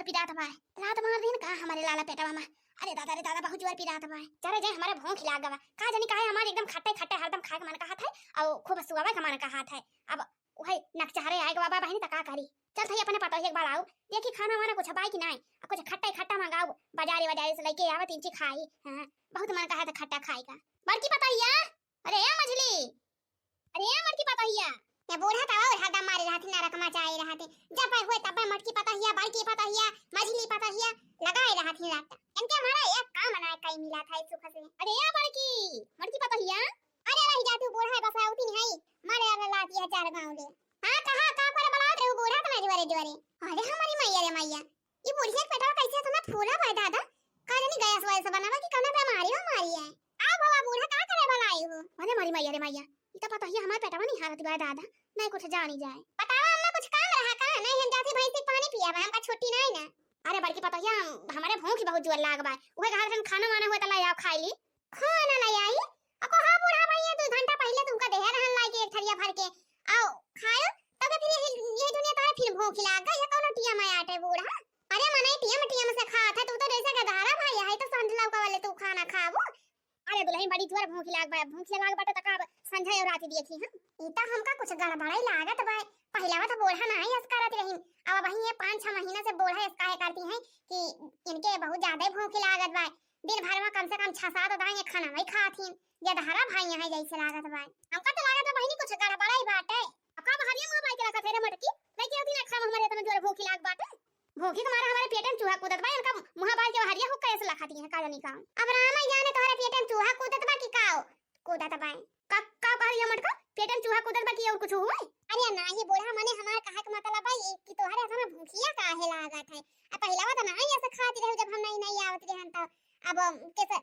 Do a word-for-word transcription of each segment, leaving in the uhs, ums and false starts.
पिरात बा, लात मार दिन का हमारे लाला पेटवा मा। अरे दादा रे दादा, बहुत जोर पिरात बा। चले जाए, हमारे भूख लाग गवा। का जानी काहे हमारे एकदम खट्टे खट्टे हरदम खाए के मन कहत है, और खूब सुआवे के मन कहत है। अब वही नकचहरे आए के बाबा बहिनी, त का करी? चल थई अपने पतोहिया के बलाऊ, देखी खाना वाना कुछ बाई कि नाई, आ कुछ खट्टा खट्टा मंगाऊ, बाजारे बाजारे से लेके आवे, तीन चीज खाई। हाँ, बहुत मन कहा था खट्टा खाए का। बड़की पतोहिया, अरे ए मझली, अरे ए बड़की पतोहिया। ये बूढ़ा तवा हरदम मारे रहती, नरक मचाए रहती। जब हुए तब मोटकी पतोहिया, बड़की पतोहिया, मझली पतोहिया लगाए रहती रट्टा। इनके हमारा एक काम बनाए कई मिला था सुख से। अरे ए बड़की, बड़की पतोहिया। अरे रही जा तू बूढ़ा, बस आवती नहीं है। मारे अरे लाती है चार गाँव ले। हाँ, कहा, का करे बलावत रहे बूढ़ा तना जोरे जोरे? अरे हमारी मैया रे मैया, ये बुढ़िया के पेटवा कैसे इतना फूला बा दादा? का जानी गैस वैस बनावा कि कौनो बीमारी वामारी है? आओ बाबा बूढ़ा, का करे बलाई हो? अरे हमारी मैया रे मैया, ई तो पतोहिया हमार पेटवा नहीं हारत बा दादा, नहीं कुछ जानी जाए। बतावा अम्मा, कुछ काम रहा का? नहीं हम जाती भैंसी पानी पियावा, हमका छुट्टी नहीं ना। अरे बड़की पतोहिया, हमारे भूख बहुत जोर लाग बा, उहे घर खाना वाना हुआ त लाई आओ खाई ली। खाना लाई आई? अको हाँ बूढ़ा भैया, दो घंटा पहले तुमका देहे रहन लाई के एक थरिया भर के। आओ खायो, तब फिर यही, यही दुनिया तारे फिर भूख लाग गई, ये कौनो टीएम आटे बूढ़ा? अरे मने टीएम टीएम से खात है, तू तो जैसे गदहरा भाई है, तो संडला का वाले तू खाना खाबू। अरे दुल्हन बड़ी जोर भूख लाग बा, भूख लाग बाटे त का अब संझा और रात दिए थी हम। ई त हमका कुछ गड़बड़ाई लागत बा। पहिलवा त बूढ़ा नाही ऐस करत रहीन, अब वही ये पाँच छह महीना से बूढ़ा ऐस काहे करती हैं कि इनके बहुत ज्यादा ही भूख लागत बा। दिन भर में कम से कम छह सात दाई ये खाना वही खात ही। गदहरा भाई यहाँ जैसे लागत बा। हमका तो लागत बा बहिनी कुछ गड़बड़ाई बाटे। अब का बहरिया मुँह बाई के रखत है रे मटकी? नहीं के दिन खाम हमारे इतना जोर भूख लाग बाटे। भूखी के मारे हमारे पेटे में चूहा कूदत बा, इनका मुँह बाई के बहरिया हो कैसे लखा दिए हैं, का जानी का। अब राम ही जाने तोहरे पेटे में चूहा कूदत बा कि का हो? कूदत बा। का, का बहरिया मटका? पेटे में चूहा कूदत बा कि और कुछ हुए? अरे नाही बूढ़ा, मने हमार कहे के मतलब बा ये कि तोहरे इतना भूखिया काहे लागत है? अब पहिलवा तो नाही ऐसे खाती रहे जब हम नहीं, नहीं आवत रहे हम तो। अब कैसे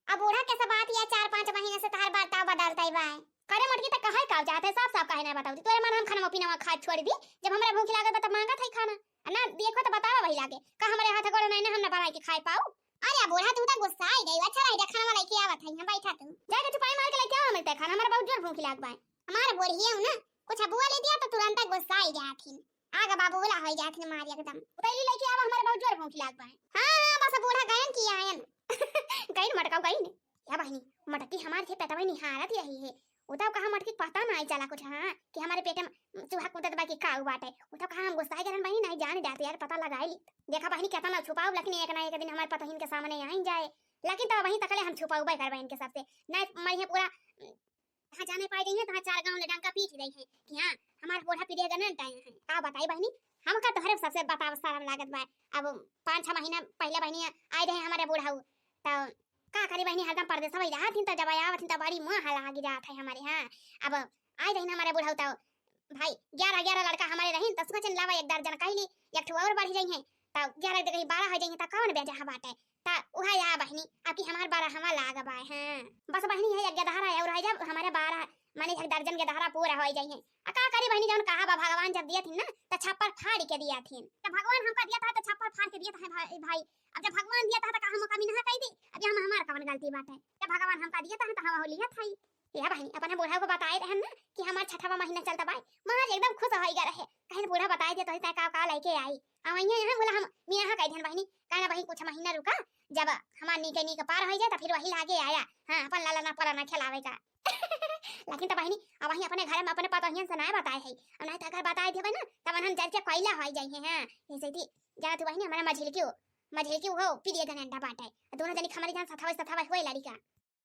अब बूढ़ा के सब बात या चार पाँच महीने से तहार बर्ताव बदलतई बा। करे मटकी त कहे का जात है, साफ साफ काहे ना बताऊ? तोरे मन हम खाना पीना खाए छोड़ दी, जब हमरा भूख लागत बा त मांगत है खाना। आ ना देखो त बतावा वही लागे, का हमरे हाथ गोड़ नहीं ना हम ना बनाई के खाए पाऊ? अरे बूढ़ा तू त गुस्सा आई गई, अच्छा रह जा खाना लेके आवत है, हम बैठा तू। जाके चुपाई मार के लेके आवा हमरे खाना, हमरा बहुत जोर भूख लाग बा। हमार बूढ़िया हूँ ना, कुछ बुआ ले दिया तो तुरंत गुस्सा आई जात ही। आग बाबूला होई जात ने मार एकदम। उतैली लेके आवा, हमारे बहुत जोर भूख लाग बा। हाँ, हाँ, बस बूढ़ा गयन की आयन। गइन मटकाऊ गइन। या बहिनी, मटकी हमार के पेटवा निहारत रही है। उताव कहा मटकी पता ना आई चला कुछ, हाँ, कि हमारे पेट में चूहा कूदत बा कि काऊ बाटे। उताव कहा हम गुस्सा करन बहिनी, नहीं जान जाते यार, पता लगाई ली। देखा बहिनी, केतना छुपाऊ, लेकिन एक ना एक दिन हमारे पतोहिन के सामने आई जाए। लेकिन तब वहीं तकले हम छुपाऊ कर बहिन के सबसे। नहीं, मैं ये पूरा तहाँ जाने पाए गई है, तहाँ चार गाँव ले डंका पीट रही है कि हाँ, हमार बूढ़ा पीढ़ी गनन टाइम है। का बताई बहिनी, हमका तोहरे सबसे बताव शरम लागत बा। अब पाँच छह महीना पहले बहिनी आए रहे हमारे बूढ़ाऊ, तो का करी बहिनी, हरदम परदेस में रहत हिन, तो जब आवत हिन, तो बड़ी मुँह लाग जात है हमारे। हाँ, अब आए रही हमारे बूढ़ाऊ, तो भाई ग्यारह ग्यारह लड़का हमारे रहीन, तो सोचन लावा एक दर्जन कहली, एक ठो और बढ़ जाई है, तो ग्यारह के कहीं बारह हो जाई है, तो कौन बेजा बाटे? ता उहा या बहिनी, अब की हमार बरहवा लाग बाय, हाँ। बस बहिनी, यही एक गदहरा है और है जब हमारे बारह, माने एक दर्जन गदहरा पूरा हो जाई है। आ का करी बहिनी, जौन कहा बा भगवान जब दिया थी ना, त छप्पर फाड़ के दिया थी। जब भगवान हमका दिया था, त छप्पर फाड़ के दिया था भाई, भाई। अब जब भगवान दिया था, त का हम कमी ना कही दी? अब ये हम हमार कौन गलती बात है? जब भगवान हमका दिया था, त हम हो लिया था ही। या बहिनी, अपने बूढ़ा को बताए रहन ना कि हमार छठवा महीना चलता बाय, महाराज एकदम खुश होइगा रहे। कहीं बूढ़ा बताए दे तो ही तय का, का लेके आई। आ वहीं यहाँ बोला हम मियाँ कह देन बहिनी, कहना बहिनी कुछ महीना रुका, जब हमार नीके नीक पार हो जाए तो फिर वही लागे आया। हाँ, अपन लाला ना परा ना खिलावे का। लेकिन तो बहिनी, अब वहीं अपने घर में अपने पतोहियन से ना बताए है, अब नहीं तो अगर बताए देवे ना, तब हम जल के कोयला हो जाए हैं। हाँ, ऐसे थी जा तू बहिनी, हमारा मझिलकी हो, मझिलकी हो, पी दिए गनेंडा बाटे, दोनों जनी हमारे जान सथावे सथावे होए लड़िका।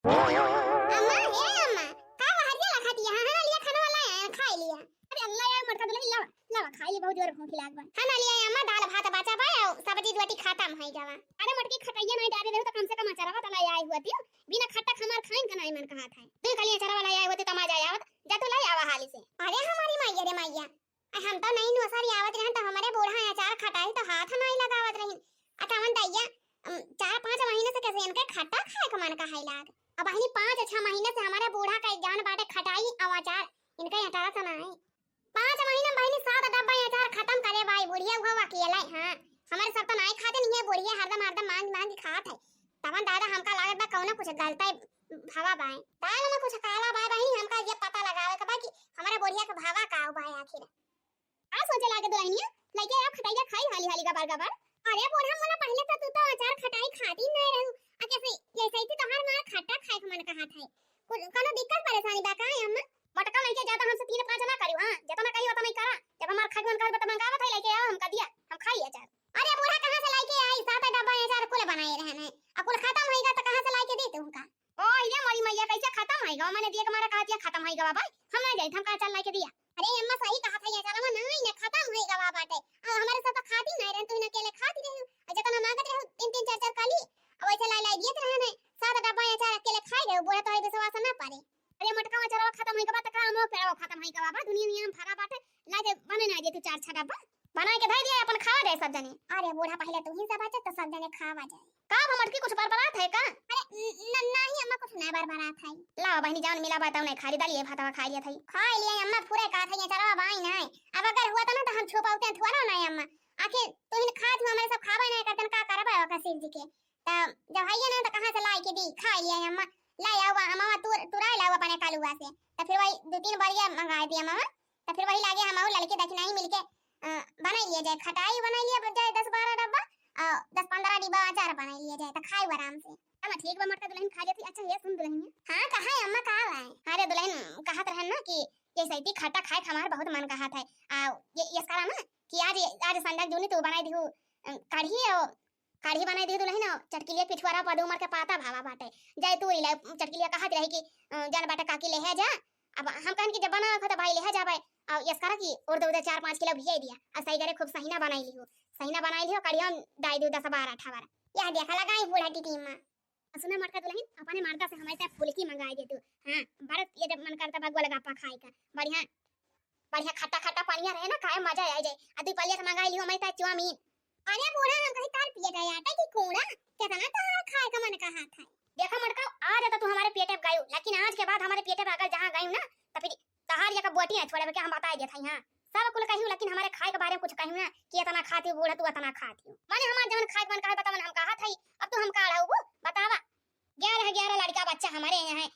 अम्मा, हे अम्मा, का बहरिया रखा दिया? हाँ, हाँ, लिया खाना वाला है, खाई लिया। अरे अल्लाह यार, मोटका दुल्हन, लावा, लावा, खाई ली, बहुत जोर भूख लाग बा। हाँ, ना लिया अम्मा, दाल भात बचा बा, और सब्जी रोटी खत्म है जावा। अरे मोटकी, खटैया नहीं डाले रहो तो कम से कम अचारवा तो लाई आई हुआ दियो, बिना खट्टा हमार खाइन का नहीं मन कहा था। तू खाली अचारवा लाई आई हुआ दियो, तो मजा आवत, जा तू लाई आवा हाली से। अरे हमारी मैया रे मैया, आ हम तो नहीं नौसरी आवत रहन तो हमारे बूढ़ा अचार खटाई तो हाथ नहीं लगावत रही। अथवन दैया, अम, चार पाँच महीने से कैसे इनके खट्टा खाए के मन का है लाग। अब अहनी पाँच छह महीने से हमारे बूढ़ा का एक जान बाटे खटाई और अचार, इनका अचार तो नहीं। पाँच महीने में बहिनी सात डब्बा अचार खत्म करे बाई बुढ़िया, वो अकेला है। हाँ, हमारे सब तो नहीं खाते नहीं है बुढ़िया, हरदम हरदम मांग मांग के खात है। तवन दादा हमका लागत बा कौनो कुछ गलता है भावा बाय। दाल में कुछ काला बाय बहिनी, हमका ये पता लगावे के बा कि हमारे बुढ़िया के भावा का बाय आखिर। का सोचे लागे दुल्हनिया, लइके आओ खटैया खाई हाली हाली गबर गबर। अरे बूढ़ा, मोला पहिले तो तू तो अचार खटाई खाती नहीं रहू, आ कैसे जैसे ही तोहार मार खट्टा खाए के मन कहत है। कुल कोनो दिक्कत परेशानी बा का अम्मा? मटका लइके ज्यादा हमसे तीन पाँच ना करियो, हाँ, जितना कही उतना ही करा। जब हमार खाए के मन कहत बा तो मंगावत है, लइके आओ, हमका दिया, हम खाई अचार। अरे बूढ़ा, कहाँ से लइके आई? सात डब्बा अचार कुल बनाए रहन है, अब कुल खत्म होइगा तो कहाँ से लइके दी तुमका? ओ, ये मोरी मैया, कैसे खत्म होइगा? मैंने दिए के मारा कहा दिया खत्म होइगा बाबा, हम ना जाई, हमका अचार लइके दिया। अरे अम्मा, सही कहा था, ये अचारवा नहीं ना खत्म होइगा बाटे। अब हमारे साथ तो खाती नहीं रहन, तू ना अकेले खाती रही, और जितना मांगत रहो तीन तीन चार चार काली, अब वैसे लाई लाई दिए रहन है, सात डब्बा अचार अकेले खाई रहो, बूढ़ा तोहरे विश्वास ना पारे। अरे मोटका अचारवा खत्म होइगा बा, त का हमरो पेड़वा खत्म होइगा बा, दुनिया नियम फरा बाटे, ला दे, बने ना दे तू चार छह डब्बा, बनाए के धई दिया, अपन खावा जाए सब जने। अरे बूढ़ा, पहिले तू ही सब बचे तो सब जने खावा जाए। का अब मोटकी कुछ बरबरात है का? अरे न-, न-, नहीं अम्मा, कुछ ना बरबरात है। लाओ बहिनी, जौन मिला बा तौन खाली, दलिए भातवा खाई लिया था। खाई लिया अम्मा, पूरे का था ये चरवा बाई ना। अब अगर हुआ था ना तो हम छुपावते थोड़ा ना अम्मा। आखिर तू ही खात हो, हमारे सब खाबे ना करतन, का करबे ओकर सिर जी के। त जब हइये ना, त कहाँ से लाई के दी? खाई लिया अम्मा, लाई आवा, अम्मा तू, तुराई लावा अपने कालुआ से। त फिर वही दो तीन बरिया मंगाए दिया अम्मा, त फिर वही लागे हम और लड़के दखिनाई मिलके, अ, बनाई लिया जाए, खटाई बनाई लिया जाए दस बारह डब्बा, अ, दस पन्द्रह डिब्बा अचार बनाई लिया जाए, त खाई आराम से। अम्मा ठीक बा, मोटका दुल्हन खा लेती। अच्छा ये सुन दुल्हनिया। हाँ, कहा है अम्मा, का है? अरे दुल्हन कहत रहन ना कि ये सैती खट्टा खाए के हमार बहुत मन कहत है। आ, ये, ये करा ना कि आज, आज संडा जूनी तू बनाई दिहू, अ, कढ़ी और कढ़ी बनाई दी दुल्हन, चटकिलिया पिछुआरा पदुमर के पाता भावा बाटे। जाए तू इला चटकिलिया कहत रही कि, अ, जान बाटे काकी लेहे जा। अब हम कहन कि जब बना रखा तो भाई लेहे जाबे। और यस करा कि उर्दे उर्दे चार पाँच किलो भिजाई दिया। और सही करे खूब सहीना बनाई लिहो। सहीना बनाई लिहो, कढ़िया डाई दियो दस बारह अठारह। यह देखा लगाई बूढ़ा टीटी माँ। और सुना मोटका दुल्हन, अपने मर्दा से हमारे साथ फुलकी मंगाई दे तू। हाँ, बड़ा ये जब मन करता बा गोलगप्पा खाए का। बढ़िया बढ़िया खट्टा खट्टा पनिया रहे ना, खाए मजा आ जाए। आ दुई पलिया से मंगाई लिहो मैं तो चाउमीन। अरे बूढ़ा, हम कहीं तार पिए गए आटा की कूड़ा, कितना तोहार खाए का मन कहा था। देखा मोटका, आज तो तू हमारे पेटे पे गयू, लेकिन आज के बाद हमारे पेटे पे अगर जहाँ गयू ना, तो फिर तहार एक बोटी ना छोड़े के हम बताए देत हई। हाँ, सब कुल कहियो, लेकिन हमारे खाए के बारे में कुछ कहियो ना कि इतना खाती बूढ़ा, तू इतना खाती हो। माने हमार जवन खाए के मन कहा, बता मन हम कहा था, अब तू हम का अड़ाऊ बतावा। ग्यारह ग्यारह लड़का बच्चा हमारे यहाँ है,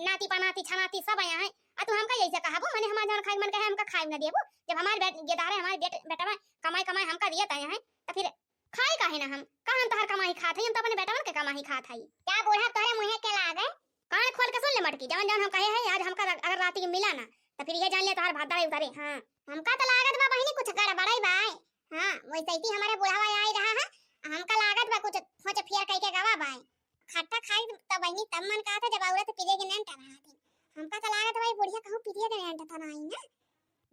नाती पनाती छनाती सब यहाँ है। आ तू हमका यही से कहबो, माने हमार जवन खाए मन कहे हमका खाए न देबो। जब हमार बेट, गेदारे हमारे बेट, बेटवा कमाई कमाई हमका दिया ता यहाँ है, तो फिर खाए काहे ना हम? का हम तोहर कमाई खात हई? हम तो अपने बेटवन के कमाई खात हई। क्या बूढ़ा तोहरे मुँहे के लागे? कान खोल के सुन ले मोटकी, जवन जवन हम कहे हैं आज हमका अगर राती के मिला ना, तो फिर ये जान ले तोहर भात दाई उतरे। हाँ, हमका तो लागत बा बहिनी कुछ गड़बड़ाई बा। हाँ, वैसे ही हमारे बुढ़ावा आई रहा है, हमका लागत बा कुछ खोच फियर कह के गवा बा। खट्टा खाई त बहिनी तब मन कहा था जब औरत पीरियड के नेंट रहा थी। हमका तो लागत भाई बुढ़िया कहूँ पीरियड के नेंट था ना आई ना।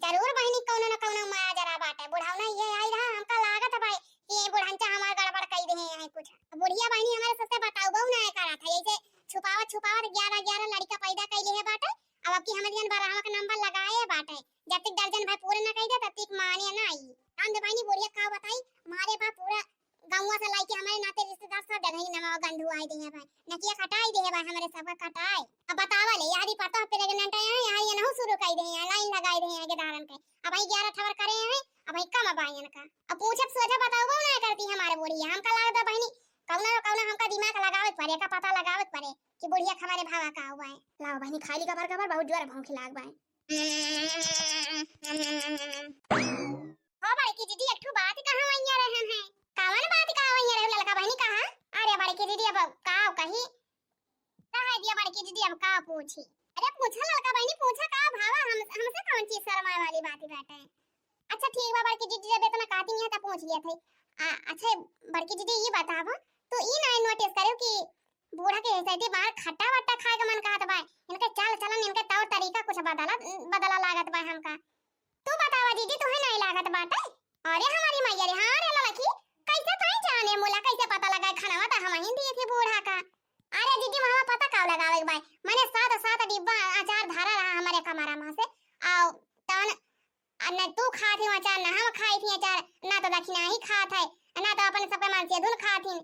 जरूर बहिनी कौनो न कौनो माया जरा बाटे। बुढ़ावना ये आई रहा, हमका लागत भाई कि ये बुढ़ंचा हमार गड़बड़ कई दे हैं कुछ। बुढ़िया बहिनी हमारे सबसे बताऊ बहु ना करा था, ऐसे छुपावत छुपावत ग्यारह ग्यारह लड़का पैदा कई ले बाटे। अब की हमारे जन बरहवा के नंबर लगाए बाटे, जब तक दर्जन भाई पूरे ना कई दे तब तक माने ना आई। हम दे बहिनी बुढ़िया का बताई, मारे बा पूरा गौवा से लाइके हमारे नाते रिश्तेदार सब जगह ही नमवा गंधु आई दे है भाई, नकिया खटाई दे है भाई, हमारे सबका कटाई। अब बतावा ले, यदि पता प्रेग्नेंट है, यहाँ ये नहु शुरू कर दे हैं, लाइन लगाई दे हैं गेदारन के। अब भाई ग्यारह ठवर करे हैं, अब भाई कम अब आयन का। अब पूछब सोझा बताओ ना करती हमारे बुढ़िया, हमका लागत बा बहिनी कौना न कौना हमका दिमाग लगावे के पड़े, का पता लगावे के पड़े कि बुढ़िया के हमारे भावा का हुआ है। लाओ बहिनी खाली कबर कबर बहुत जोर भौंकी लाग बाए। हो बड़की दीदी, एक ठो बात कहा वैया रहन है। कवन बात कहा वैया रहे ललका बहिनी कहा? अरे बड़की दीदी, अब का कही, कहा दिया बड़की दीदी, अब का पूछी? अरे पूछा ललका बहिनी, पूछा का भावा, हम, हमसे कौन चीज शर्माए वाली बात बाटे? अच्छा ठीक बा बड़की दीदी, जब इतना कहती नहीं है तो पूछ लिया थे। आ, अच्छा बड़की दीदी, ये बतावा, तो ई ना नोटिस करो कि बूढ़ा के ऐसे बार खट्टा वट्टा खाए का मन कहत बा, इनके चाल चलन, इनके तौर तरीका कुछ बदला, बदला लागत बा हमका। तू बतावा जीजी, तुहे नहीं लागत बाटे? अरे हमारी मैया रे, हाँ रे ललकी, कैसे तई जाने मुला, कैसे पता लगा खाना तो हम ही दिए थे बूढ़ा का। अरे जीजी, वहाँ पता का लगावे के बाय, मैंने सात सात डिब्बा अचार धरा रहा हमारे कमरा में से, आओ तन, आ न तू खात ही अचार, ना हम खाई थी अचार, ना तो दक्षिणा ही खात है, ना तो अपने सबके मान से धुन खात ही।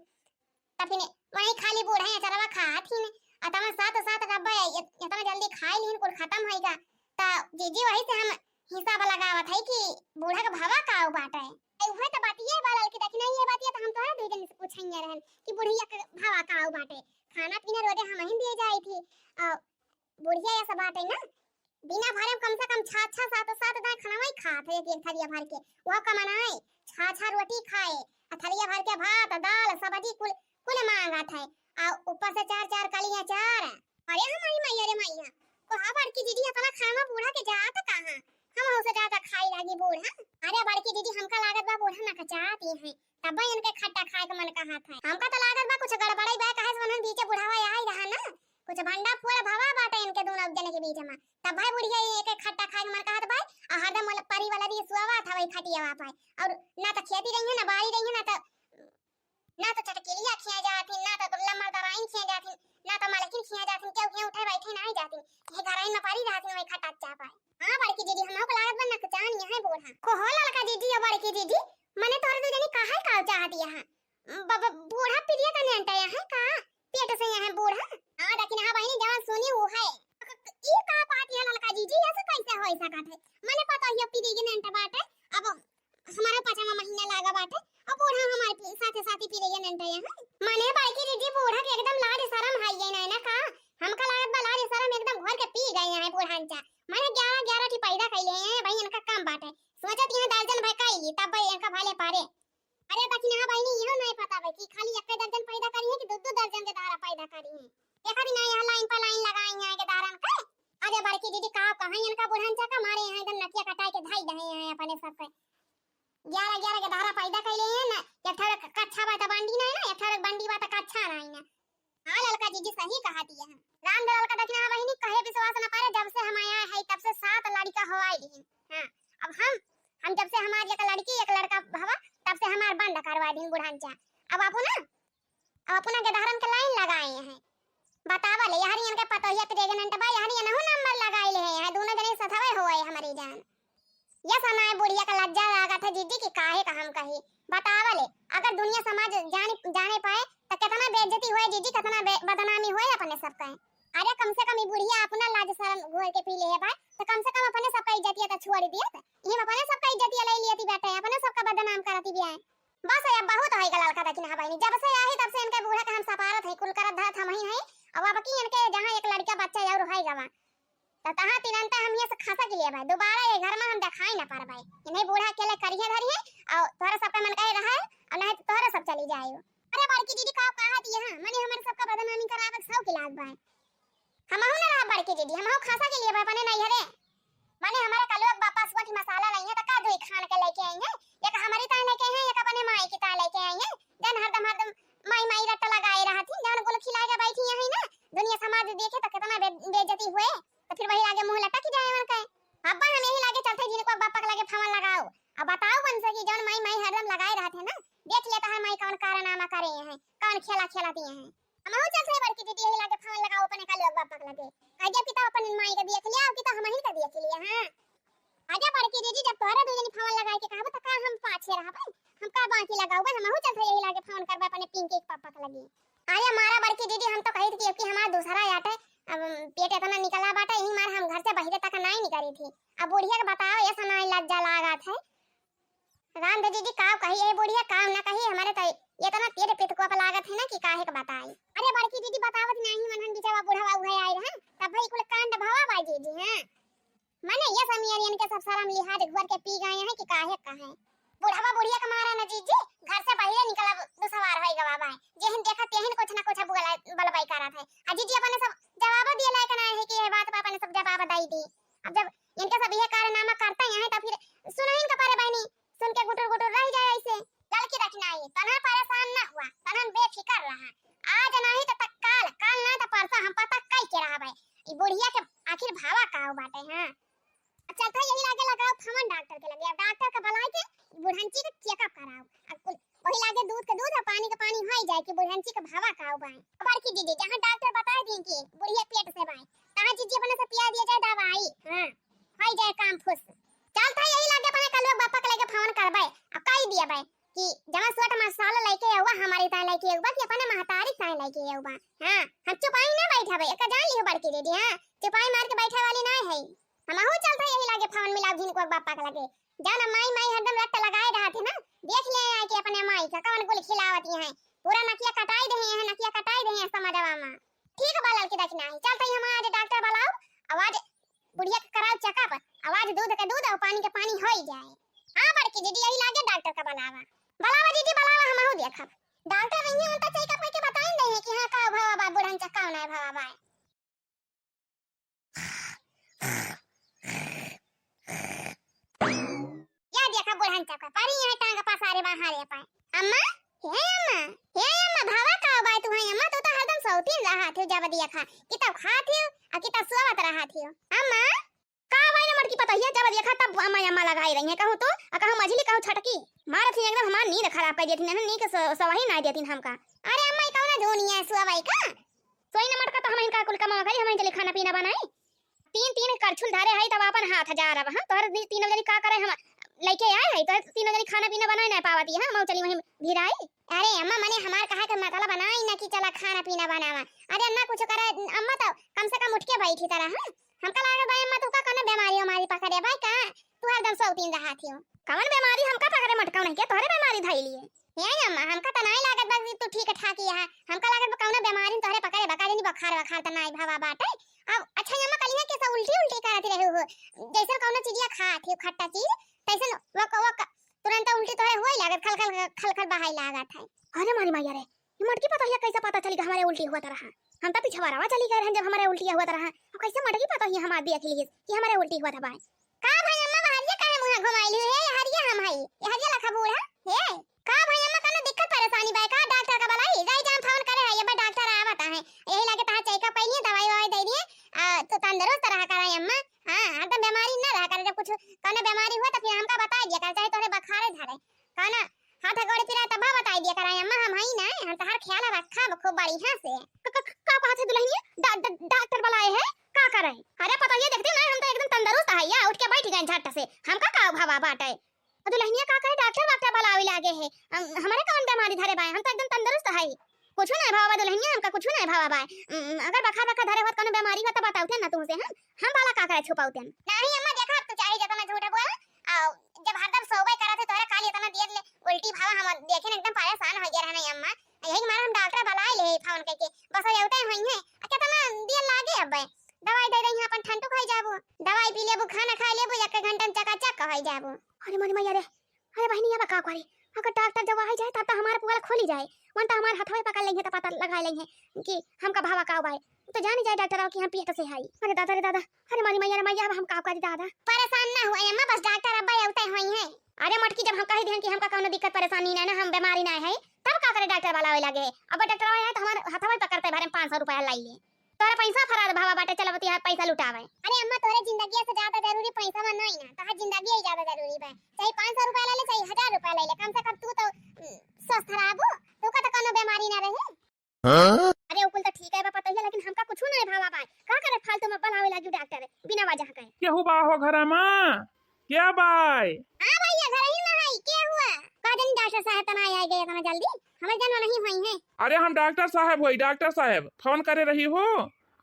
त फिर वही खाली बूढ़ा अचरवा खात हिन, आ तवन सात सात डब्बा इत-, इतना जल्दी खाई लिहिन, कुल खत्म होइगा। त जीजी वही से हम हिसाब लगावत है कि बूढ़ा के भावा का आऊ बाटे। ए, उहे त बातिये बा ललकी, देखी नहीं ये बातिये त हम तोहरा दू दिन से पूछइया रहन कि बुढ़िया के भावा का आऊ बाटे। खाना पीना रोजे हम ही दिए जाई थी, आ बुढ़िया ऐसा बाटे ना, बिना भरे में कम से कम छह, छह, सात, सात दाएं खाना वही खात है, एक, एक थरिया भर के। वह कमानाए, छह, छह रोटी खाए, आ थलिया भर के भात, दाल, सब्जी कुल, कुल मांगत है। आ ऊपर से चार चार कली अचार। अरे हमारी मैया रे मैया, कहा बड़की दीदी इतना खाना बूढ़ा के जात कहाँ? हमहू से ज्यादा खाई लागी बूढ़ा। अरे बड़की दीदी, हमका लागत बा बूढ़ा नकचात ही है, तब्बे इनके खट्टा खाए के मन कहत है। हमका तो लागत बा कुछ गड़बड़ाई बा, काहे से उन्हन बीचे बुढ़ावा आई रहा ना, कुछ भंडा फोड़ भवा बाटे इनके दोनों जने के बीच में, तब भाई बुढ़िया ये एक खट्टा खाए के मन कहत भाई। आ हरदम वाला परी वाला री सुआवा था वही खटियावा पाए, और ना तो खेती रही है, ना बाड़ी रही है, ना तो, ना तो चटकेलिया खिया जाती, ना तो लम्बर दराइन खिया जाती, ना तो मलकिन खिया जाती, क्यों क्यों उठे बैठे नहीं जाती, ये घराइन में परी रहती वही खट्टा चाह पाए। हाँ बड़की दीदी, हमको लागत बा नकचान यहाँ बूढ़ा। को हो ललका दीदी और बड़की दीदी, मने तोहरे दू जनी काहे का चाहत यहाँ? ब-, ब-, बूढ़ा पिरिया का नेंटा यहाँ का? पेट से यहाँ बूढ़ा? हाँ, लेकिन हाँ बहिनी, जवन सुनी उ है। ई का बात है ललका जीजी, ऐसे कैसे हो सकत है? मने पता ही पिरिया के नेंटा बाटे, अब हमारा पाँचवा महीना लागा बाटे, अब बूढ़ा हमारे पी-, साथे साथी पिरिया के नेंटा यहाँ। मने बड़की जीजी, बूढ़ा के एकदम लाज शरम है ये ना, ना का? हमका लागत बा लाज शरम एकदम घोर के पी गए हैं बूढ़ा अंचा। मने ग्यारह ग्यारह ठी पैदा कैले हैं भाई, इनका काम बाटे। सोचत यहाँ दर्जन भाई कैली, तब भाई इनका भाले पारे। अरे दखिनहा बहिनी, इहो नहीं पता बा कि खाली एक्के दर्जन पैदा करी है कि दो दो दर्जन के दारा पैदा करी है। देखा भी ना यहाँ लाइन पर लाइन लगाई है के दारन के। अरे बड़की दीदी का कहाँ इनका बुढ़न चा का मारे यहाँ एकदम नकिया कटाए के धाई दहे हैं अपने सब के। ग्यारह ग्यारह के दारा पैदा कैले हैं ना, एक ठो क-, कच्छा बा त बंडी ना है ना, एक ठो बंडी बा त कच्छा ना है ना। हाँ ललका जीजी सही कहा दिया है। राम दे ललका दखिनहा बहिनी कहे विश्वास न पारे, जब से हम आया है तब से सात लड़का हो आए हैं। हाँ, अब हम, हम जब से हमार एक लड़की एक लड़का भवा, तब से हमार बंद करवा दिन बुढ़ान चा। अब अपना, अब अपना गेदहरन के लाइन लगाए हैं। बतावा ले, यहरी इनके पतोहिया प्रेग्नेंट बा, यहरी इनहु नंबर लगाए ले हैं, यहाँ दोनों जने सथवे होए हमारी जान। ये समय बुढ़िया का लज्जा लागत है जीजी कि काहे का हम कही। बतावा ले, अगर दुनिया समाज जाने, जाने पाए तो कितना बेइज्जती होए जीजी, कितना बे-, बदनामी होए अपने सब कहे। अरे कम से कम ई बुढ़िया अपना लाज शरम घोर के पी ले है भाई, तो कम से कम अपने सबका इज्जतिया तो छोड़ दिया, तो इहम अपने सबका इज्जतिया ले लिया थी बेटे, अपने सबका बदनाम करती भी आए। बस अब बहुत होई गल ललका दखिनहा बहिनी, जब से आई तब से इनके बूढ़ा के हम सपारत है, कुल करत धरत हम ही है। अब अब की इनके जहाँ एक लड़का बच्चा और है गवा, तो तहाँ तिरंता हम ये से खसक लिए भाई, दोबारा ये घर में हम दिखाई ना पार भाई। इन्हें बूढ़ा अकेले करिए धरिए, और तोहरे सबका मन कहे रहे, और नहीं तो तोहरे सब चली जाए। अरे बड़की दीदी का कहा दिए हैं, मने हमारे सबका बदनामी करावे के शौक लाग भाई। हमहू ना रहा बड़की दीदी, हमहू खसक लिए भाई अपने नैहरे। मने हमारे कलुआ के बापा सुअठी मसाला लाई है, तो का दुई खान के लेके आई है, एक हमारी ताई लेके आई है, एक अपने माई की ताई लेके आई है। जन हरदम हरदम माई माई रट्टा लगाए रहत ही, जवन कुल खिलाए के बैठी है ना, दुनिया समाज देखे तो कितना बे-, बेइज्जती हुए, तो फिर वही लागे मुंह लटक जाए मन के। अब्बा हम यही लागे चलते जिनको बापा के लागे फोन लगाओ, अब बताओ बन सकी जवन माई माई हरदम लगाए रहत है ना, देख लेता है माई कौन कारनामा करे हैं, कौन खेला खेला दिए हैं। हमहू चलते बड़की दीदी यही लागे फोन लगाओ अपने कलुआ बापा के लागे। अजब की तो अपन माई के देख लिया, अब की तो हम ही का देख लिया, हाँ। आजा बड़की दीदी, जब तोहरे दू जनी फोन लगाए के कहबो त का हम पाछे रहबे? हम का बाकी लगाओगे? हमहू चलते यही लागे फोन करबे अपने पिंकी के पापा के लगे। अरे मारा बड़की दीदी, हम तो कही थी कि अबकी हमार दूसरा आटे, अब पेट इतना निकला बाटे, यही मार हम घर से बहिरे तक नाई निकली थी। अब बुढ़िया के बताओ, ये समय लज्जा लागत है। राम दे दीदी, काव कही है बुढ़िया, काव ना कही, हमारे तो इतना तेरे पित को लागत है ना कि काहे के बताई। अरे बड़की दीदी, बतावत नहीं मनहन बिचारा बुढ़वा उहे आए रहे, तब भाई कुल कांड भवा बा दीदी, हाँ। मने ये समियारियन के सब शरम लिहाज घुर के पी गए हैं कि काहे कहे। बुढ़वा बुढ़िया के मारा न जीजी, घर से बाहरे निकलब दुसवार होई गवा बाय। जेहन देखा तेहन कुछ ना कुछ बोला, बलबाई करत है। आ जीजी अपने सब जवाब दिए लायक ना है कि ये बात पर अपने सब जवाब दई दी। अब जब इनके सब ये कारनामा करता ही है तो फिर सुनहिन के परे बहनी, सुन के गुटुर गुटुर रह जाए ऐसे। ललकी दखिनाई, तनहन परेशान ना हुआ, तनहन बेफिकर रहा। आज नहीं तो तक काल, काल ना तो परसों हम पता कई के रहबे। ई बुढ़िया के आखिर भावा का हो बाटे, हाँ? चलता यही लागे लगाओ फोन डॉक्टर के लगे, अब डॉक्टर के बुलाए के बुढ़ंची के चेकअप कराओ। अब कुल वही लागे दूध के दूध और पानी के पानी हो ही जाए कि बुढ़ंची के भावा का हो बाए। बड़की दीदी, जहाँ डॉक्टर बता दी कि बुढ़िया पेट से बाए, तहाँ जीजी अपने से पिया दिया जाए दवाई, हाँ, हो ही जाए काम फुस। चलता यही लागे अपने कलुआ बापा के लगे फोन करबे, अब कही दिया बाए कि जहाँ सोट मसाला लेके आउबा, हमारी ताए लेके आउबा कि अपने महतारी ताए लेके आउबा। हाँ, हम चुपाई ना बैठबे, एक जान लियो बड़की दीदी, हाँ, चुपाई मार के बैठे वाली ना है। हमहू चलते यही लागे फोन मिलाओ जिनको बापा के लगे। जाना माई माई हरदम रट्ट लगाए रहत है ना, देख ले आए के अपने माई का कौन कुल खिलावत है। पूरा नकिया कटाई दे हैं, नकिया कटाई दे हैं समझवा में। ठीक बा ललकी दखिनाई, चलते ही हम आज डॉक्टर बुलाओ, अब आज बुढ़िया के कराओ चेकअप, अब आज दूध के दूध और पानी के पानी हो ही जाए। हाँ बड़की दीदी, यही लागे डॉक्टर का बुलावा। बुलावा दीदी, बुलावा, हमहू देखब। डॉक्टर रहिए, उनका चेकअप करके बताइन दे कि हाँ, का भवा बा, बुढ़न चक्का नहीं भवा बा। या देखा बुढ़न चक्का, पानी यहाँ टांग पसारे बा, हारे पाए। अम्मा, हे अम्मा, हे अम्मा, भवा का बा तू है अम्मा, तू तो हरदम सौतीन रहा थे, जब देखा, कितब खात हो, आ कितब सोवत रहा थे। अम्मा, का भाई ना मटकी पतोहिया, जब देखा तब अम्मा, अम्मा लगाई रही है, कहूँ तू, आ कहूँ मझली, कहूँ छटकी। मारत ही एकदम हमार नींद खराब कर देती, नहीं, नीक स-, सवाही ना देती हमका। अरे अम्मा, ई कौना धुनिया है, सुआ भाई का? सोई ना मटका तो हम इनका कुल कमा करी, हम चली खाना पीना बनाई। तीन, तीन करछुल धरे है, तब अपन हाथ जा रहा, हम तोहर दी-, तीनों जनी का करे, हम लइके आए है, तोहर तीनों जनी खाना पीना बनाए ना पावती है, हम चली वहीं भिराई। अरे अम्मा, मने हमार कहा के मतलब बनाई ना कि चला खाना पीना बनावा। अरे अम्मा, कुछ करे अम्मा, तो कम से कम उठ के बैठी तरह, हाँ? हमका लागत बा, अम्मा, तुका कौनो बेमारी उमारी पकड़े बा का? तू हरदम सौतीन रहा थी हो। कवन बेमारी हमका पकड़े मटकाऊ नहीं के, तोहरे बेमारी धइली है। हे अम्मा, हमका त नाई लागत बा कि तू ठीक ठाक ही है। हमका लागत बा कौनो बेमारी तोहरे पकड़े बा, का जानी बुखार वखार त नाई भवा बाटे। अब अच्छा अम्मा, कलिया के सब उल्टी उल्टी करत रहे हो, जैसन कौनो चीजिया खात हो खट्टा चीज, तैसन वक वक तुरंत उल्टी तोहरे होई लागत, खल खल खल खल बहाई लागत है। अरे मारी माई रे, ये मटकी पतोहिया कैसे पता चली कि हमारे उल्टी हुआ रहा? हम तो पिछवारावा चली गए रहन जब हमारे उल्टी हुआ रहा। अब कैसे मटकी पतोहिया हमार देख लिए कि हमारे उल्टी हुआ था बाय? का भाई अम्मा, बहरिया काहे मुँह घुमाइली? हे हरिया हम हई, ये हरिया लखा बूढ़ा। हे का भाई अम्मा, कौनो दिक्कत परेशानी बाय का? डॉक्टर का बुलाई, जाई जान फोन करे है, ये बा डॉक्टर आवत है, यही लागे तहार चेकअप कइली, दवाई ववाई दे दिए, आ, तू तंदुरुस्त रहा करा अम्मा। हाँ, हरदम बीमारी न रहा करे, जब कुछ कौनो बीमारी हुआ तो फिर हमका बताई दिया कर, चाहे तोहरे बुखारे धरे, कौनो हाथ गोड़ पिरा तब बताई दिया करा अम्मा, हम हई ना, हम तहार ख्याल रखब खूब बढ़िया से। क-, क-, क-, का कहत है दुल्हनिया? डा-, डा-, डॉक्टर बुलाए है? का करे? अरे पतोहिया देखती ना, हम तो एकदम तंदुरुस्त है, या उठ के बैठ गए झट से, हमका का भवा बाटे? दुल्हनिया का करे, डॉक्टर वाक्टर बुलावे लागे है। हम, हमारे कौन बीमारी धरे बाय, हम तो एकदम तंदुरुस्त है, कुछ नहीं भवा बा दुल्हनिया, हमका कुछ नहीं भवा बाय। उम, अगर बखा बखा धरे होत कौनो बीमारी हो तो बताउते ना तुमसे, हम, हम भला का करे छुपाउते। नहीं अम्मा, देखा अब तू चाहे जितना झूठ बोल, आ, जब हरदम सोबे करत है तोहरे खाली इतना देर ले उल्टी भवा, हम देखे न एकदम परेशान हो गया रहना अम्मा, यही मारे हम डॉक्टर बुलाए ले फोन करके, बस अउते होई है, आ, कितना देर लागे अब, दवाई दे दे, अपन ठंडू खाई जाबू, दवाई पी लेबू, खाना खाई लेबू, एक घंटा में चकाचक हो जाबू। अरे मारी मैया रे, अरे बहिनी, अब का करी? अगर डॉक्टर जब आई जाए तब तो हमार पुआल खोली जाए, वन तो हमार हथवे पकड़ लेंगे तो पता लगा लेंगे कि हमका भवा का बाय, तो जानी जाए डॉक्टर आओ कि हम पेट से हई। अरे दादा रे दादा, अरे मारी मैया रे मैया, अब हम का करी दादा? परेशान ना हुआ अम्मा, बस डॉक्टर अब अउते होई है। अरे मटकी, जब हम कह दिहन कि हमका कौनो दिक्कत परेशानी ना, ना हम बीमारी ना है, तब का करे डॉक्टर वाला आवे लागे? अब डॉक्टर आवे है तो हमार हथवा पकड़ते भरे पाँच सौ रुपया लाई ले। तोरा पैसा फरार भावा बाटे, चल बतिया पैसा लुटावे। अरे अम्मा, तोरे जिंदगी से ज्यादा जरूरी पैसा बा नहीं ना, तोहार जिंदगी ही ज्यादा जरूरी बा। चाहे पाँच सौ रुपया ले ले, चाहे हजार रुपया ले ले, कम से कम तू तो, उम, स्वस्थ रहबू, तू का तो कोनो बीमारी ना रहे। हाँ? अरे उ कुल तो ठीक है बा पतोहिया, लेकिन हमका कुछ नहीं भावा बा। का करे फालतू में बुलावे लागी डॉक्टर बिना वजह के? केहू बा हो घरा मा? क्या बाय? हाँ भैया, घर ही में है, क्या हुआ? का जानी डॉक्टर साहब तना आ गए इतना जल्दी, हमें जन्म नहीं हुई है। अरे हम डॉक्टर साहब होई, डॉक्टर साहब, फोन करे रही हो,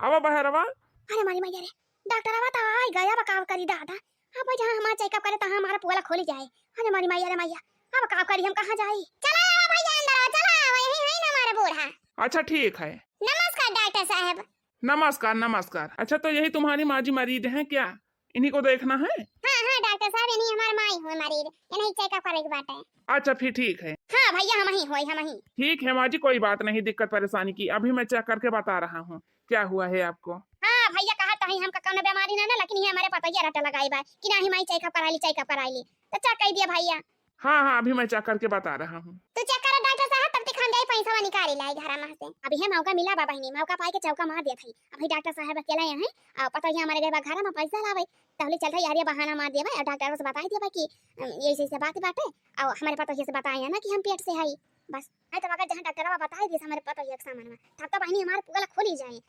आवा बहरवा। अरे मारी मैया रे, डॉक्टर आवा तो आई गया, अब का करी दादा, अब जहाँ हमारा चेकअप करे तहाँ हमारा पुआला खोली जाए। अरे मारी मैया रे मैया, अब का करी, हम कहाँ जाई? चला आवा भैया, अंदर आवा, चला आवा, यही है ना हमारा बूढ़ा। अच्छा ठीक है। नमस्कार डॉक्टर साहब। नमस्कार, नमस्कार। अच्छा, तो यही तुम्हारी माँ जी मरीज हैं क्या? इन्हीं को देखना है? हाँ, हाँ, डॉक्टर साहब, इन्हीं हमार माई हुए मरीज, इन्हीं चेकअप करे के बाटे। अच्छा, फिर ठीक है। हाँ भैया, हम ही होई, हम ही। ठीक है माँ जी, कोई बात नहीं, दिक्कत परेशानी की, अभी मैं चेक करके बता रहा हूँ क्या हुआ है आपको। हाँ भैया, कहा तो है हमका कौनो बीमारी ना ना, लेकिन ये हमारे पतोहिया रटा लगाई बा कि नाही माई चेकअप कराई ली, चेकअप कराई ली, तो चेक कर दिया भैया। हाँ, हाँ, अभी मैं चेक करके बता रहा हूँ। तू चेक करा डॉक्टर साहब, तब तक हम जाई पैसा निकाली लाई घरा में से। अभी है मौका मिला बा बहिनी, मौका पाए के चौका मार देत हई। अभी डॉक्टर साहब अकेला यहाँ है, आ पतोहिया हमारे गए बा घरा में पैसा लावे, तहले चल रही यार, ये बहाना मार देबा और डॉक्टर से बताई देबा कि, अम, ये ऐसे ऐसे बात बाटे, और हमारे पतोहिया से बताए ना कि हम पेट से हई। बस, नहीं तो अगर जहाँ डॉक्टर बा बताई दिए हमारे पतोहिया के सामान में, तब तो बहिनी हमारे पुआला खोली जाए।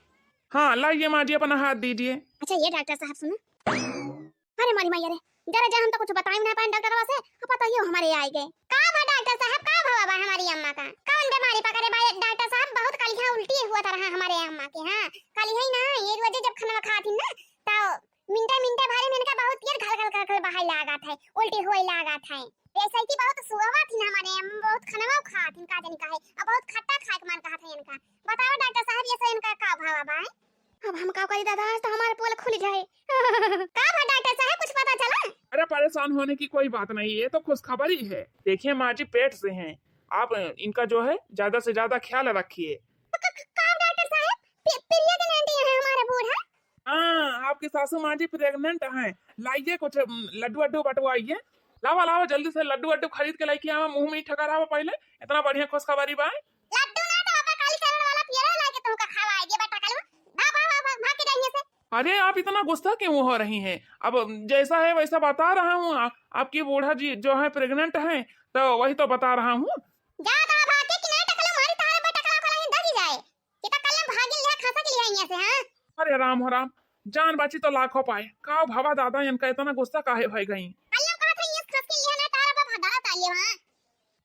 हाँ, लाइए माँ जी, अपना हाथ दीजिए। अच्छा, ये डॉक्टर साहब सुनो। अरे मारी मैया रे, जरा जा हम तो कुछ बताई ना पाए डॉक्टरवा से, अब पतोहियो हमारे आए गए। का बा डॉक्टर साहब, का भवा बा हमारी अम्मा का? कौन बीमारी पकड़े बा डॉक्टर साहब? बहुत कलिहा उल्टी हुआ था रहा हमारे अम्मा के। हाँ, कलिहा ही ना, ये रोजे जब खाना खाती ना, तो मिनटे मिनटे भरे में इनका बहुत तेज घल घल घल घल बहाई लागत है, उल्टी हुए लागत है। जैसे कि बहुत सुअवा थी ना हमारे अम्मा, बहुत खाना खाती, का जानी का है, अब बहुत खट्टा खाए के मन कहत है इनका। बताओ डॉक्टर साहब, ये सब इनका का भवा बा? अब हम का करी दादा, आज तो हमार पोल खुल जाए। का भा डॉक्टर साहब, कुछ पता चला? अरे, परेशान होने की कोई बात नहीं, ये तो खुशखबरी है। देखिए माँ जी, पेट से हैं आप, इनका जो है ज्यादा से ज्यादा ख्याल रखिए। क-, क-, का डॉक्टर साहब, पि-, प्रेग्नेंट है हमारा बूढ़ा? हाँ, आपकी सासू माँ जी प्रेग्नेंट हैं। लाइए कुछ, उम, लड्डू वड्डू बंटवाइए। लावा, लावा, जल्दी से लड्डू वड्डू खरीद के लेके आवा, मुँह मीठा करावा पहले। इतना बढ़िया खुशखबरी बा। लड्डू ना तो बाबा, काली चरण वाला पियरा लाके तुमका खवाई दिया बेटा कालू। भाग, भाग, भाग, भाग, भाग के जाइए से। अरे, आप इतना गुस्सा क्यों हो रही हैं? अब जैसा है वैसा बता रहा हूँ। आ-, आपकी बूढ़ा जी जो है प्रेग्नेंट हैं, तो वही तो बता रहा हूँ। जा तो भाग के किनारे टकले मारी तारे पे टकला खोला ही दगी जाए। ये तो कल भागी लिया, खसा के लिया यहाँ से, हाँ? अरे राम हो राम, जान बाची तो लाखों पाए। का भवा दादा, इनका इतना गुस्सा काहे भय गई? कल कहा था ये खस के लिया ना तारा पे भगाड़ा तालिए वहाँ।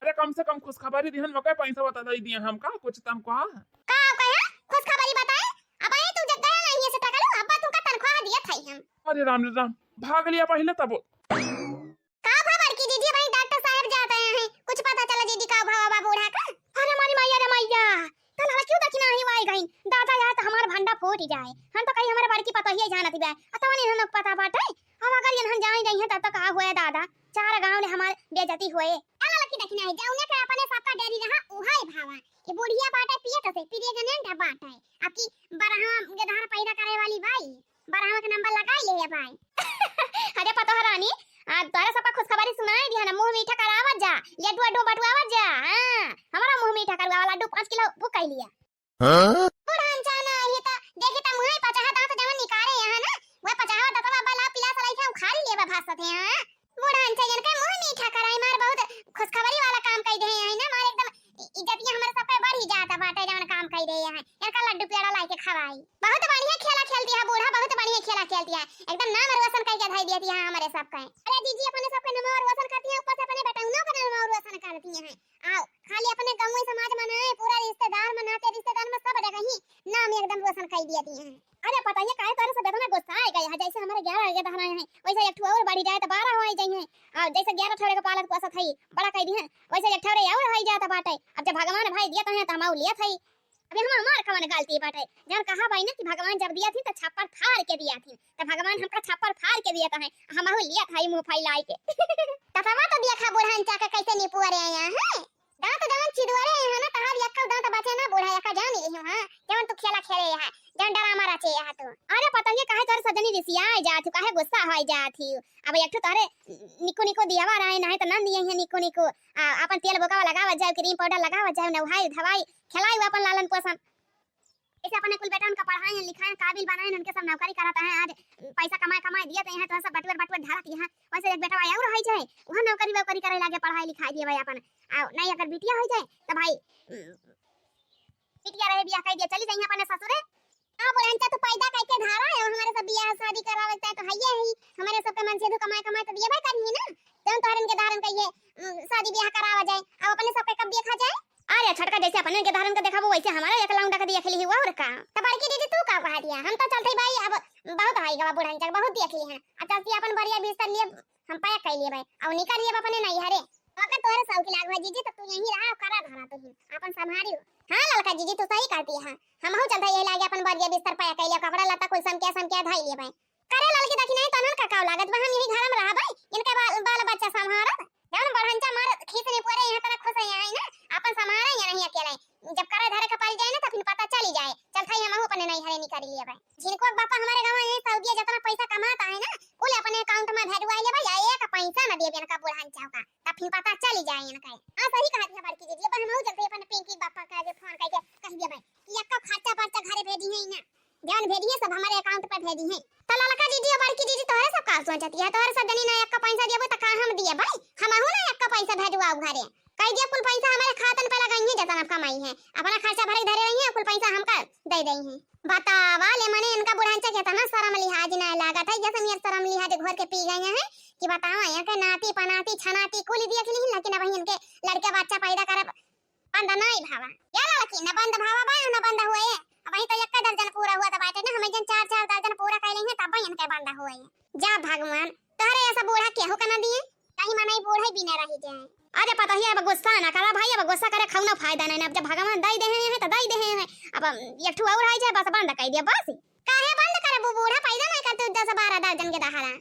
अरे कम से कम खुशखबरी दिहन, मकई पैसा बता दे दिए हमका, कुछ तनख्वाह। का कहे? खुशखबरी बताए? अब आए तू जब गया नहीं है से टकलू, अब तुमका तनख्वाह दिया था ही हम। अरे राम रे राम, भाग लिया पहले तब। का भा बड़की दीदी, भाई डॉक्टर साहब जाते हैं, कुछ पता चला दीदी का भा बा बूढ़ा का? अरे मारी मैया रे मैया, तो लड़कियों का किना ही वाई गई। दादा यार तो हमार भंडा फूट ही जाए। हम तो कहीं हमारे बड़की पतोहिया जानत बा, अतवा नहीं हम पता बाटे। अब अगर इन्हन जाए गई हैं तब तो का हुए दादा, चार गांव ने हमार बेइज्जती हुए। चला लड़की देखना है, जाऊ ने के अपने सबका डरी रहा, उहाई भावा। ये बुढ़िया बाटे पिए तो से, प्रेग्नेंट बाटे। अब की बरहा के धार पैदा करे वाली बाई। बरहवा के नंबर लगाई ले है भाई। अरे पतोह रानी, आ, तोहरे सबका खुशखबरी सुनाई दिया ना, मुंह मीठा करावत जा, लड्डू अड्डू बटुआवत जा, हाँ, हमारा मुंह मीठा करवावा, लड्डू पाँच किलो बुक कर लिया। हाँ? बूढ़ा अनजाना, ये तो देखे तो मुंह पचाहा दांत जवन निकारे यहाँ ना, वह पचाहा दांत बाबा ला पिला सलाई के उखाड़ लिए बा भासत है, हाँ? बूढ़ा अनचा इनका मुंह मीठा कराई, मार बहुत खुशखबरी वाला काम कई दे हैं ना, मार एकदम इ-, इज्जतिया हमारे सबके बढ़ ही जाता बाटे, जवन काम कई दे हैं, इनका लड्डू पेड़ा लाई के खवाई। बहुत बढ़िया खेला खेलती है बूढ़ा, बहुत बढ़िया खेला खेलती है, एकदम नाम रोशन करके धई देती है हमारे सबके। अरे दीदी, अपने सबके नाम रोशन करती है, ऊपर से अपने बेटौनों का नाम रोशन करती है। आओ, खाली अपने गाँव समाज में नहीं, पूरा रिश्तेदार में, नाते रिश्तेदार में सब जगह ही नाम एकदम रोशन कर दिया दिए हैं। अरे पता ये काहे तोरे सब इतना गुस्सा आ गया है, जैसे हमारे ग्यारह के दहना है, वैसे एक ठो और बढ़ी जाए तो बारह हो जाए हैं, और जैसे ग्यारह ठौरे के पालत पोसत है, बड़ा कह दी है, वैसे एक ठौरे और हो जाता बाटे। अब जब भगवान भाई दिया तो है तो हम लिया था ही। अबे हम हमार कवन गलती बाटे, जौन कहा भाई ना कि भगवान जब दिया थी तो छप्पर फाड़ के दिया थी, तो भगवान हमका छप्पर फाड़ के दिया तो है, हम लिया था ही मुंह फैलाई के। ततवा तो देखा बुढ़ान चाका कैसे निपुअरे आया है। दांत जवन चिदवरे है ना, तहार यक्का दांत बचे ना बूढ़ा, यक्का जान ही हो, हाँ, जवन तू खेला खेले है, जवन ड्रामा रचे है तू। अरे पता ये काहे तोरे सजनी रिसिया जात ही, काहे गुस्सा हो जात ही। अब एक ठो तोरे निको निको दियावा रहे, नहीं तो नंद ये है निको निको। आ, अपन तेल बोकावा लगावा जाए, क्रीम पाउडर लगावा जाए, नहाई धवाई, खिलाई अपन लालन पोषण। ऐसे अपने कुल बेटन का पढ़ाएं लिखाएं, काबिल बनाएं, उनके सब नौकरी कराता है। आज पैसा कमाए कमाए दिए तो यहाँ तो सब बटुअर बटुअर ढालत यहाँ, वैसे एक बेटा और हो जाए, वह नौकरी वोकरी करे लागे, पढ़ाई लिखाई दिए भाई अपन। आ, नहीं अगर बिटिया हो जाए तो भाई, उम, बिटिया रहे बियाह कर दिया, चली जाइए अपने ससुरे। हाँ बुढ़ांचा, तू पैदा करके धारा है, हमारे सब बियाह शादी करावे तो है ही, हमारे सबके मन से तू कमाए कमाए तो दिए भाई करिए ना, जौन तोहरन के धारन कहिए, उम, शादी बियाह करावा जाए, अब अपने सबके कब देखा जाए? अरे छोटका, जैसे अपने के धारन के देखाबो, वैसे हमारा एक लौंडा के देख ली हुआ और का। तो बड़की दीदी, तू का कहा दिया? हम तो चलते भाई, अब बहुत हो गवा बुढ़ांचा, बहुत देख ली है। अब चलती अपन बढ़िया बिस्तर लिए, हम पैक कर लिए भाई, और निकल लिए अपने नहीं हरे। अगर तोहरे सौ की लाग हुआ जीजी, तो तू यहीं रहा, करा धरा तू ही, अपन संभारी। हाँ ललका जीजी, तू सही कहती है, हम हो चलते यही लागे अपन बढ़िया बिस्तर पैक कर लिए, कपड़ा लत्ता कुल समकिया समकिया धाई लिए भाई। करे ललकी देखी नहीं, तनन का काव लागत बा, हम यही घर में रहा भाई, इनके बाल, बाल बच्चा संभारब। जौन बढ़ंचा मार खीस ने पूरे यहाँ तरह खुश है, यहाँ है ना, अपन संभारे यहाँ नहीं अकेले। जब करे धरे के पड़ जाए ना, तो फिर पता चली जाए। चल थाई हम अपने नहीं हरे निकाल लिए भाई। जिनको बापा हमारे गाँव में सऊदिया जितना पैसा कमाता है ना, कुल अपने अकाउंट में भेजवा ले भाई, या एक पैसा ना दिए इनका बुढ़ंचा का, तब फिर पता चली जाए इनका। हाँ सही कहा थी बड़की दीदी, अब हम जल्दी अपन पिंकी बापा का जे फोन करके कह दिया भाई कि यक्का खर्चा पर्चा घरे भेजी है ना। जौन भेजिए सब हमारे अकाउंट पे भेजी है। तो ललका दीदी और बड़की दीदी तोहरे सब का सोचती है, तोहरे सब जनी ना एक का पैसा दिए तो का हम दिए भाई, हम आहू ना एक का पैसा भेजवाओ घरे। कह दिया कुल पैसा हमारे खातन पे लगाई है, जतन आप कमाई है, अपना खर्चा भरे धरे रही है, कुल पैसा हमका दे दई है। बतावा ले मने इनका बुढ़ांचा के इतना शर्म लिहाज ना लागत है, जैसे मेरे शर्म लिहाज घोर के पी गए हैं कि बतावा यहाँ के नाती पनाती छनाती कुल दिए के लिए, लेकिन अब इनके लड़के बच्चा पैदा करब बंद नाई भावा। या लड़की, न बंद भावा बा, न बंद हुए। अब वही तो एक दर्जन पूरा हुआ तो बाटे ना, हमें जन चार चार दर्जन पूरा कर लेंगे, तब इनके बंद हुए। जा भगवान, तोहरे ऐसा बूढ़ा केहू के ना दिए, कहीं मनई बूढ़े बिना रही जाए। अरे पतोहिया, अब गुस्सा ना करा भाई, अब गुस्सा करे खौनो फायदा नहीं ना। अब जब भगवान दई दे हैं तो दई दे हैं, अब एक ठू और आई जाए, बस बंद कर दिया, बस। काहे बंद करबू बूढ़ा, पैदा नहीं करते दस बारह दर्जन के दहाड़ा।